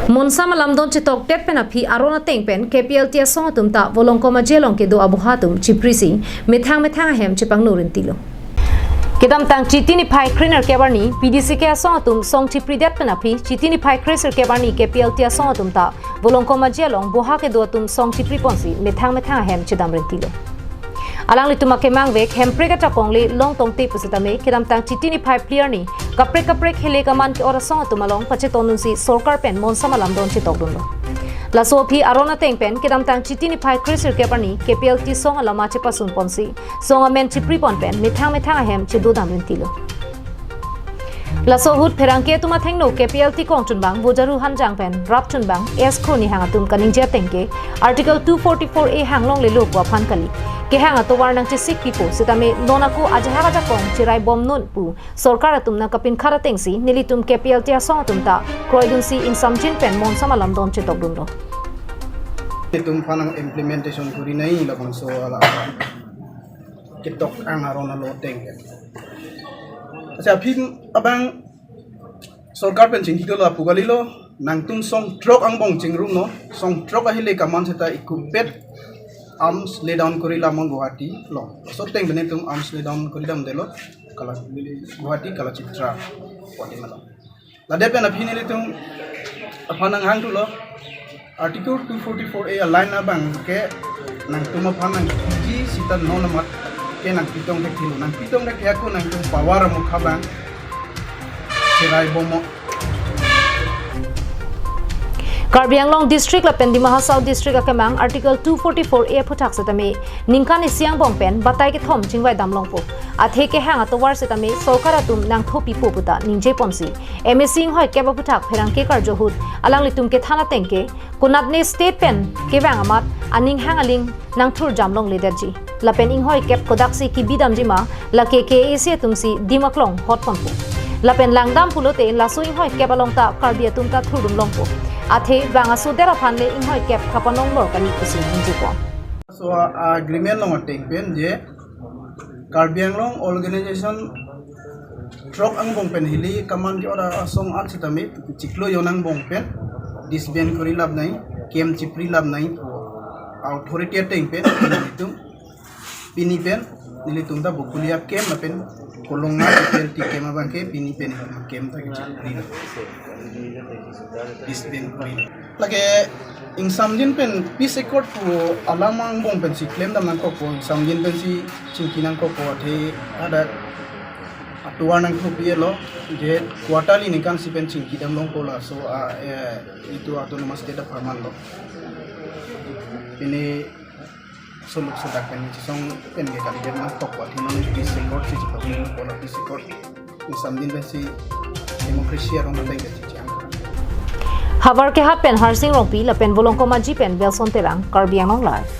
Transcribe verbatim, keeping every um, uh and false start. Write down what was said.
Monsam alamdon chetokdet pen aphi aron ateng pen K P L T asong atum ta Volongkom Aji along kedo aboha atum chiprisi methang methang ahem chepangno rintilo. Kedamtang Chiti niphai krenerkep arni P D C K asong atum song chipridet pen aphi Chiti niphai kresirkep arni K P L T asong atum ta Volongkom Aji along boha kedo atum song chipriponsi methang methang ahem chedam rintilo. Alanglitum akemangvek Hemprek ajakong le long tongte pusitame kedamtang Chiti niphai phli arni kaprek kaprek hele kaman ke-ot asong atum along pachetondunsi sorkar pen monsam alamdon chetokdunlo. Laso aphi aron ateng pen kedamtang Chiti niphai kresirkep arni K P L T song alama chepasunponsi song amen chipripon pen methang methang ahem chedodam rintilo. Laso ahut pherangke atum athengno K P L T kongchunbang Vojaru Hanjang pen rapchunbang S Kro Nihang atum kaningje ateng ke Article two forty-four A hanglonglelo pu aphan kali. Kehang atovar nangchesik pipo sitame non ako ajahak ajakong cheraibomnon pu sorkar atum nangkapinkhat atengsi nelitum K P L T asong atum ta kroidunsi ingsamjin pen monsam alamdon chetokdunlo. Itum aphan nang implementation kuri nai labangso ala ketok ang aron alo ateng. Acha aphi abang sorkar pen chingkidolo apu kalilo, nangtum song throk angbong chingrumnon, song throk ahile kaman seta ikupet arms lay down kuri lamon Guwahati along. So ateng pen itum arms lay down kuri damdelo, Kala, Guwahati Kalachitra Guwahati along. Ladet pen aphi nelitum aphan nanghangthulo, Article two forty-four A aline abang ke nangtum aphan nangji sita non amat ke nangpitong thekthelo, nangpitong thekthek ako nangtum power amokha abang cheraibomnon. Karbi Anglong District lapen Dima Hasao District akemang Article two forty-four A aphuthak sitame ningkan isi angbong pen batai kethom chingvai damlongpo. Athe kehang atovar sitame sorkar atum nangthopipo puta ningjeponsi M A C inghoikep aphuthak pherangke karjo ahut alanglitum kethan ateng ke konatne state pen kevang amat aning hang aling nangthurjam longledetji. Lapen inghoikep kodaksi kebidamji ma, lake K A A C atumsi dim aklong hotponpo. Lapen langdam pulote laso inghoikep along ta Karbi atum ta thurdunlongpo. Athe bang asoder aphan le inghoikep kapanonglor kali pusi ningjepon. So, a-, agreement along ateng pen je Karbi Anglong organization throk angbong pen hili kaman ke-ot asong an sitame chiklo jon angbong pen disband kuri lap nai, camp chipri lap nai, authority ateng pen nelitum pini pen nelitum ta Bokulia camp lapen Kolonga K P L T camp abang ke pini pen camp ta chipri disband kuri. Lake ingsamjin pen peace accord pu alam angbong pensi klemdam nangkokpo, ingsamjin pensi chingki nangkokpo, athe ada atovar nangthopi-etlo, je quarterly ningkan isi pen chingki damlongpo laso a, eh, itum autonomous state apharman lo. Pini suluk sudak pen chisong pen ke kalidet nangkokpo, athe non peace accord si chitokpo la peace accord. Ingsamjin pensi democracy arong ateng ke chichiang. Havar Kehat pen Harsing Rongpi lapen Volongkom Aji pen Belson Terang, Karbi Anglong Live.